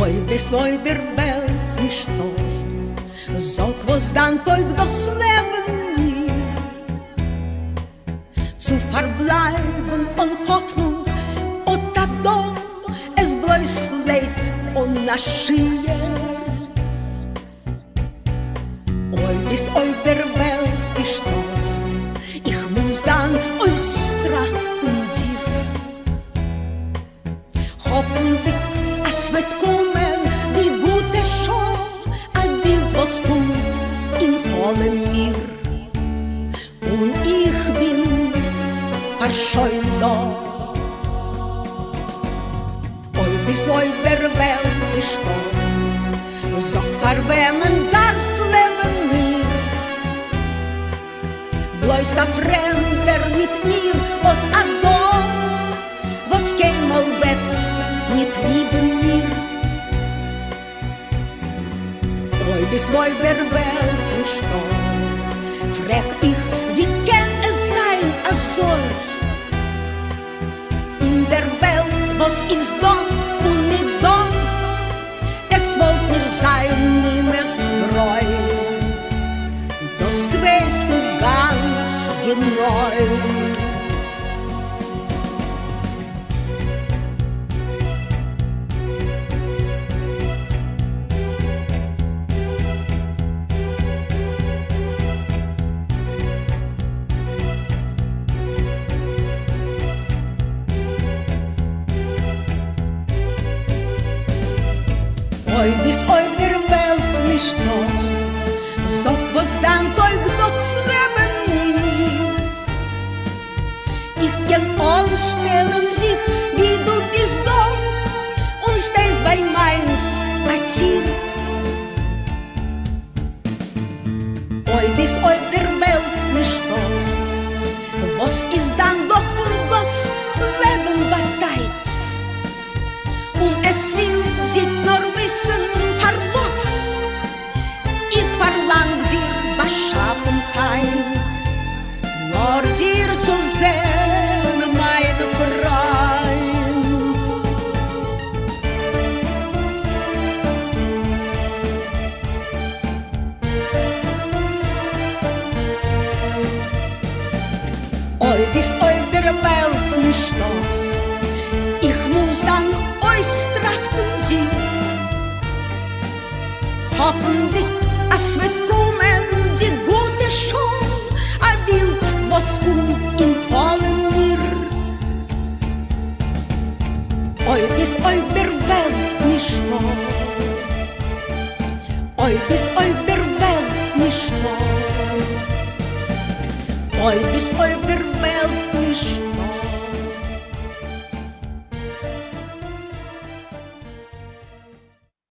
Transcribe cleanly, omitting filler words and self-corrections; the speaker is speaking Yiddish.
אויב איז אויף דער וועלט נישטא, זאג וואס דאן טויג דאס לעבן מיר? צו פארבלייבן אן האפנונג אט א דא, עס בלויז לייד אן א שיעור. אויב איז אויף דער וועלט נישטא, איך מוז דאן אויסטראכטן דיר. האפנדיג אז ס'וועט קומען די גוטע שעה, א בילד וואס קומט אין חלום מיר, און איך בין פארשוין דא. אויב איז אויף דער וועלט נישטא, זאג פאר וועמען דארף לעבן מיר? בלויז א פרעמדער מיט מיר אט א דא, וואס קיינמאל וועט ניט ליבן מיר. אויב איז אויף דער וועלט נישטא, פרעג איך ווי קען עס זיין אזוי? אין דער וועלט וואס איז דא און ניט דא, עס וואלט מיר זיין נימאס גרוי, דאס ווייס איך גאנץ גענוי. אויב איז אויף דער וועלט נישטא, זאג וואס דאן טויג דאס לעבן מיר? איך קען אנשטעלן זיך ווי דו ביסט דא און שטייסט ביי מיינס א טיר. אויב איז אויף דער וועלט נישטא, וואס איז דאן דאך פון דאס לעבן באטייט? און עס וויל זיך נאר וויסן פארוואס איך פארלאנג דיר באשאפן היינט, נאר דיר צו זען מיין פריינט. אויב איז אויף דער וועלט נישטא, איך מוז דאן אויסטראכטן דיר, האפנדיג אז ס'וועט קומען די גוטע שעה, א בילד וואס קומט אין חלום מיר. אויב איז אויף דער וועלט נישטא. אויב איז אויף דער וועלט נישטא. אויב איז אויף דער וועלט נישטא.